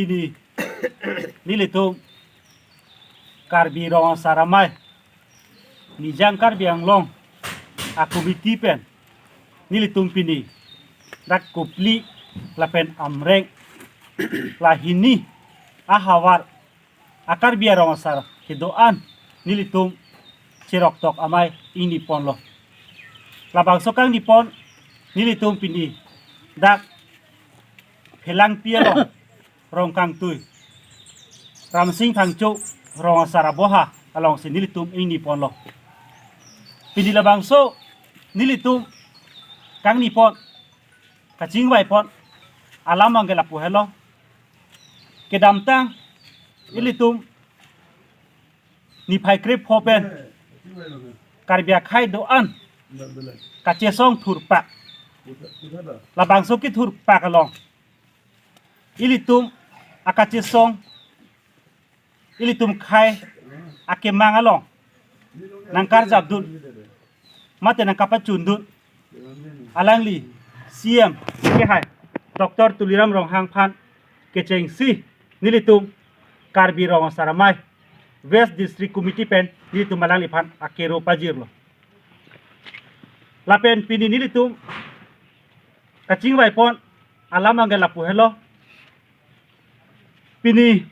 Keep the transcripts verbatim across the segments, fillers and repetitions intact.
Pini nelitum Karbi Rong Asar Amei, Nijang Karbi Anglong a-committee pen nelitum pini dak Kopili lapen Amreng, la hini ahavar a-Karbi arong asar kedo-an nelitum cheroktok amei ingni ponlo. Labangso kangni pon nelitum pini dak Phelangpi along rong kangtui Ramsing Phangcho rong asar aboha alongsi nelitum ingni ponlo. Pini labangso nelitum kangni pon, kachingvai pon alam abangke lapu helo. Kedamtang ilitum niphai krepho pen Karbi akhei do-an kachesong thurpak. Labangso kethurpak along ilitum akachesong, ilitum khei akemang along nangkarjapdun mate nangkapachundun alangli C M kehai Doctor Tuliram Ronghang aphan kechengsi nelitum Karbi Rong Asar Amei West District Committee pen nelitum alangliphan akero pajirlo. Lapen pini nelitum kachingvai pon alam abangke lapu helo. Pini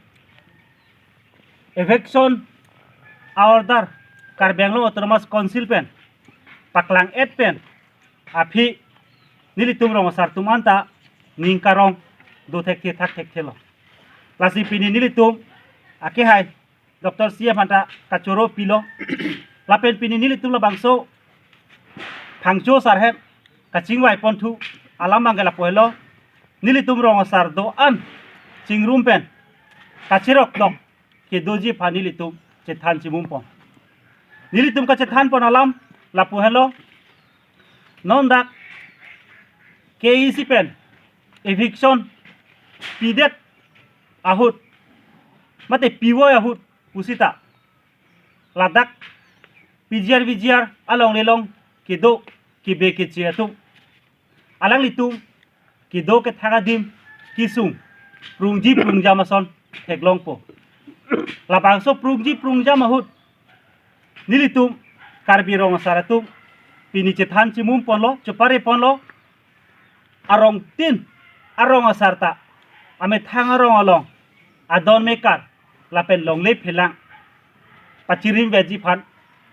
eviction order Karbi Anglong Autonomous Council pen paklang-et pen aphi nelitum rong asar atum anta ning karong do thekthe thak thekthelo. Lasi pini nelitum akehai Doctor C M aphanta kachoro pilo. Lapen pini nelitum labangso Phangcho asar hem kachingvai ponthu alam abangke lapu helo. Nelitum rong asar do-an chingrum pen kacheroktok kedoji aphan nelitum chethan chimum pon. Nelitum kachethan pon alam lapu helo. Non dak K E C pen eviction pidet ahut mate pivoi ahut pusita ladak P G R V G R alongle along kedo kebe keche atum, alanglitum kedo kethak adim kesung prungji prungjam ason theklongpo. Labangso prungji prungjam ahut nelitum Karbi rong asar atum pini chethan chimum ponlo, chepare ponlo. Arongtin arong asar ta amethang arong along adon mekar lapen longle phelang pachirim veji aphan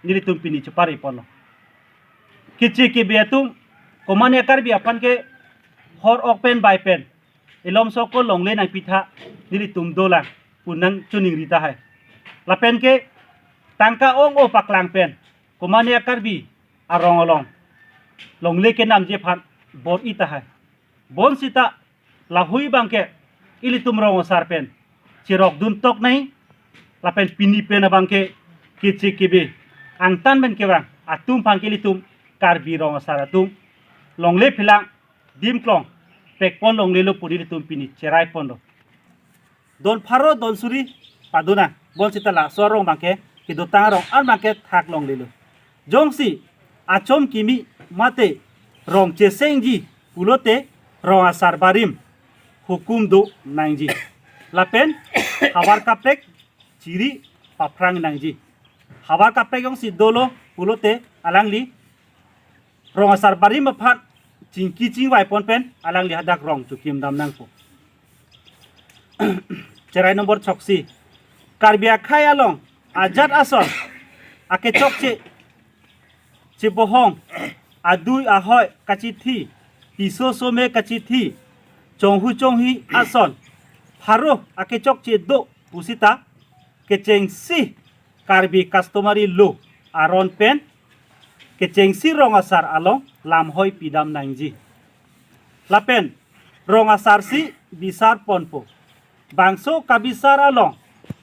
nelitum pini chepare ponlo. Keche kebe atum, komane a-Karbi aphan ke hor ok pen bai pen elom soko longle nangpitha nelitum dolang pu nangchiningri tahai. Lapen ke tangka ong-o paklang pen komane a-Karbi arong along longle kenamji aphan bor-i tahai. Bonsita lahui abangke ilitum rong asar pen cherokdun tok nai, lapen pini pen abangke keche kebe angtan pen kevang atum aphan ke ilitum Karbi rong asar atum longle phelang dimklong pekpon longlelo pu nelitum pini cherai ponlo. Don pharo don suri paduna, bonsita laso arong abangke kedotang arong an abangke thak longlelo. Jongsi achom kimi mate rong chesengji pulote rong asar barim hukum do nangji. Lapen havar kaprek chiri paphrang nangji. Havar kaprek jongsi dolo pulote alangli rong asar barim aphan chingki chingvai pon pen alangli hadak rong chokim dam nangpo. Cherai nombor choksi. Karbi akhei along ajat ason akechokche chebohong, adui ahoi kachithi, piso some kachithi, chonghu chonghi ason pharo akechokche do pusita kechengsi Karbi customary law aron pen kechengsi rong asar along lamhoi pidam nangji. Lapen rong asar si bisar ponpo. Bangso kabisar along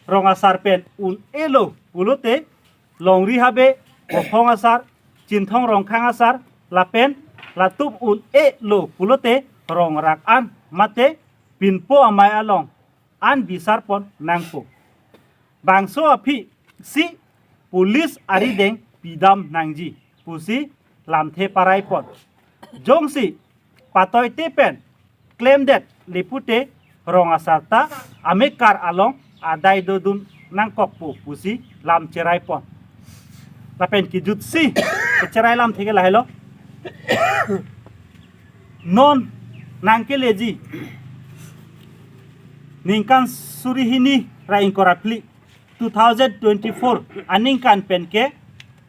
rong asar pen un-elo pulote longri habe, bophong asar, Chinthong Rongkhang asar, lapen latum un-elo pulote rong rak an mate pinpo amei along an bisar pon nangpo. Bangso aphi si police arideng pidam nangji pusi lamthe parai pon. Jongsi patoite pen klemdet le pute rong asar ta amekar along adai dodun nangkokpo pusi lam cherai pon. Lapen kejutsi cherai lamthe ke lahelo. Non nangkeleji ningkan suri hini ra ingkoi ra phli, two thousand twenty-four aningkan pen ke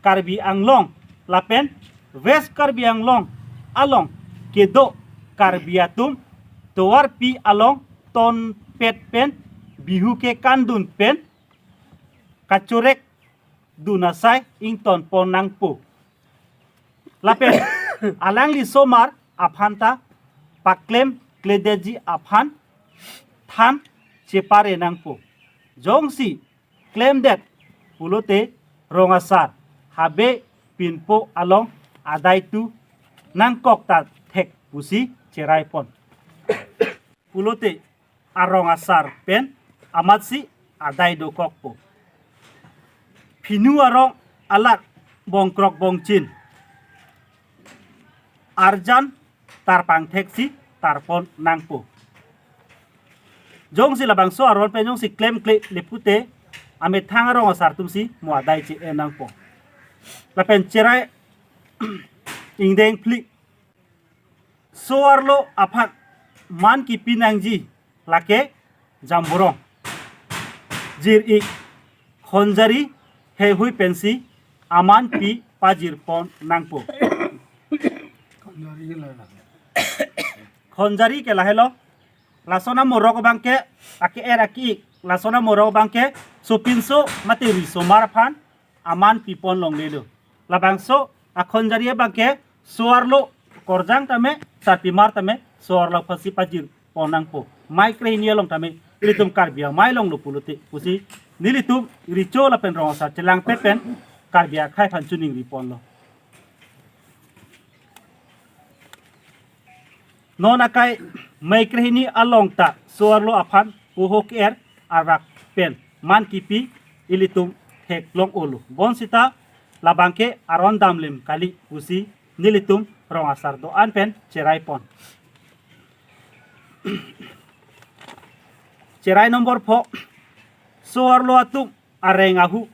Karbi Anglong lapen West Karbi Anglong along kedo Karbi atum tovarpi along tonpet pen Bihu ke kandun pen kachorek dun asai ington pon nangpo. Lapen alangli osomar aphan ta paklem kledetji aphan than chepare nangpo. Jongsi klemdet pulote rong asar habe pinpo along adai tu nangkok ta thek pusi cherai pon. Pulote arong asar pen amatsi adai dokokpo. Phinu arong alat bongkrok bongchin arjan tarpang theksi tarpon nangpo. Jongsi labangso aron pen jongsi klemkle le pute amethang arong asar atumsi mo adai che-en nangpo. Lapen cherai ingdeng phli, so-arlo aphan man kipi nangji lake jamborong, jir-ik, khonjari heihui pensi aman pi pajir pon nangpo. Khonjari ke lahelo. Lason amorok abangke ake-er ake-ik, lason amorok abangke sopinso mate risomar aphan aman pipon longlelo. Labangso akhonjari abangke so-arlo korjang tame, sarpimar tame so-arlo aphansi pajir pon nangpo. Mei krehini along tame ilitum Karbi Amei longlo pulote pusi nelitum recho lapen rong asar chelangpet pen Karbi akhei aphan choningri ponlo. Non akai Mei krehini along ta so-arlo aphan puho ke-er arak pen man kipi ilitum theklong-olo. Bonsita labangke aron damlem kali pusi nelitum rong asar do-an pen cherai pon. Cherai nombor pho, so-arlo atum areng ahu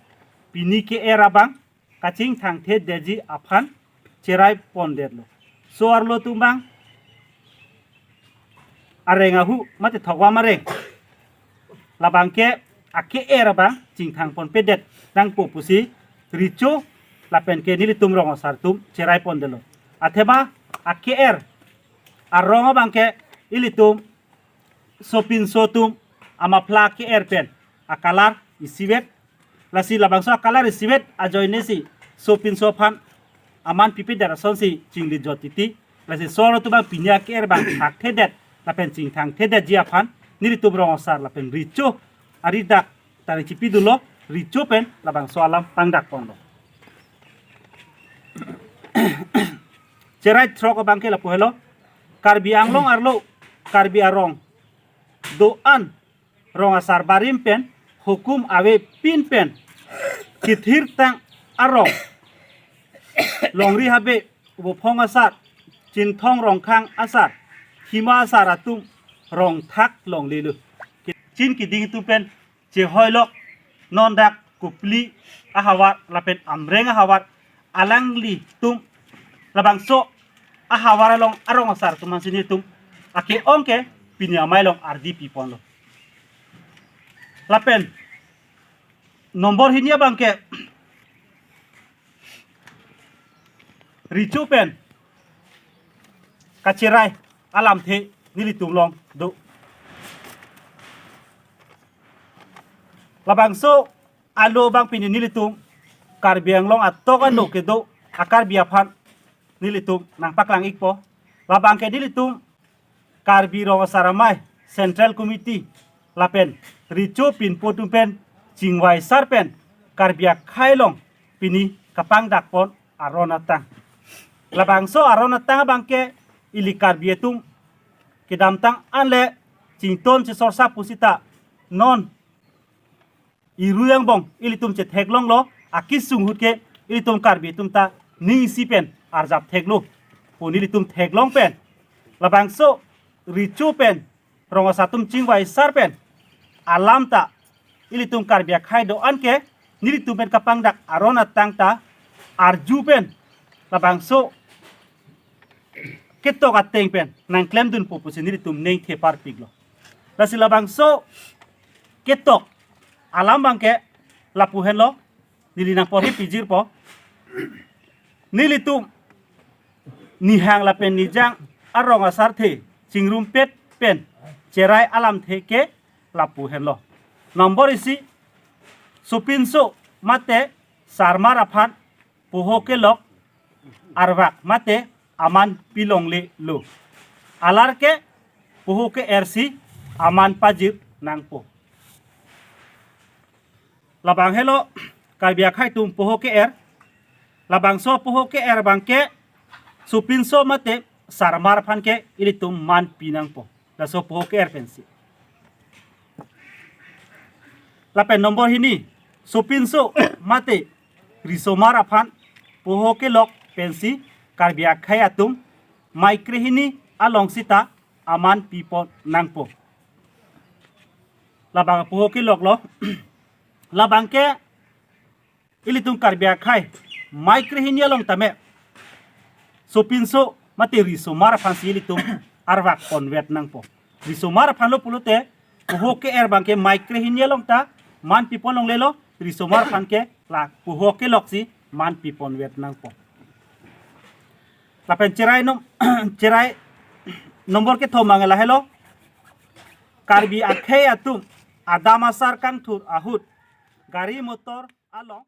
pini ke-er abang kachingthangthedetji aphan cherai pondetlo. So-arlo atum abang areng ahu mate thokvam areng labangke ake-er abang chingthang ponpedet nangpo pusi recho lapen ke nelitum rong asar atum cherai pondetlo. Athema ake-er arong abangke ilitum sopinso atum amaphla ke-er pen akalar isivet, lasi labangso akalar isivet ajoinesi sopinso aphan aman pipedet asonsi chingli jot titi. Lasi so-arlo atum abang pini ake-er abang thakthedet lapen chingthangthedetji aphan nelitum rong asar lapen recho aridak tari chipi dolo, recho pen labangso alam pangdak ponlo. Cherai throk abangke lapu helo. Karbi Anglong arlo Karbi arong do-an rong asar barim pen hukum avepin pen kethirtang arong longri habe Vophong asar, Chinthong Rongkhang asar, Hima asar atum rongthak longlelo. Chin kiding atum pen chehoilok, non dak Kopili ahavar lapen Amreng ahavar alanglitum labangso ahavar along arong asar atum ansi nelitum ake-ong ke pini amei along ardi piponlo. Lapen nombor hini abangke recho pen kacherai alamthe nelitum along do. Labangso alo abang pini nelitum Karbi Anglong atok ano kedo a-Karbi aphan nelitum nangpaklang-ikpo. Labangke nelitum Karbi Rong Asar Amei Central Committee lapen recho pinpo atum pen chingvai sar pen Karbi akhei along pini kapangdakpon aron atang. Labangso aron atang abangke ili Karbi atum kedamtang anle chington chesorsa pusita non irui angbong ilitum chetheklonglo, akesung ahut ke ilitum Karbi atum ta ning isi pen arjap theklo pu nelitum theklong pen labangso recho pen rong asar atum chingvai sar pen alam ta ilitum Karbi akhei do-an ke nelitum pen kapangdak aron atang ta arju pen labangso ketok ateng pen nangklemdunpo pusi nelitum ning theparpiklo. Lasi labangso ketok alam abangke lapu henlo, neli nangporhi pijirpo. Nelitum nihang lapen nijang arong asarthe chingrumpet pen cherai alamthe ke lapu henlo. Nombor isi, sopinso mate sarmar aphan poho kelok arvak mate aman pilonglelo. Alar ke poho ke-er si aman pajir nangpo. Labang helo Karbi akhei atum poho ke-er. Labangso poho ke-er abangke sopinso mate sarmar aphan ke ilitum man pi nangpo. Laso poho ke-er pensi. Lapen nombor hini, sopinso mate risomar aphan poho kelok pensi Karbi akhei atum mei krehini along sita aman pipon nangpo. Labang poho keloklo. Labangke ilitum Karbi akhei mei krehini along tame sopinso mate risomar aphansi ilitum arvak ponvet nangpo. Risomar aphanlo pulote poho ke-er abangke mei krehini along ta man pipon longlelo, risomar aphan ke la poho keloksi man piponvet nangpo. Lapen cherai nom cherai nombor kethom abang lahelo, Karbi akhei atum adam asar kangthur ahut gari motor along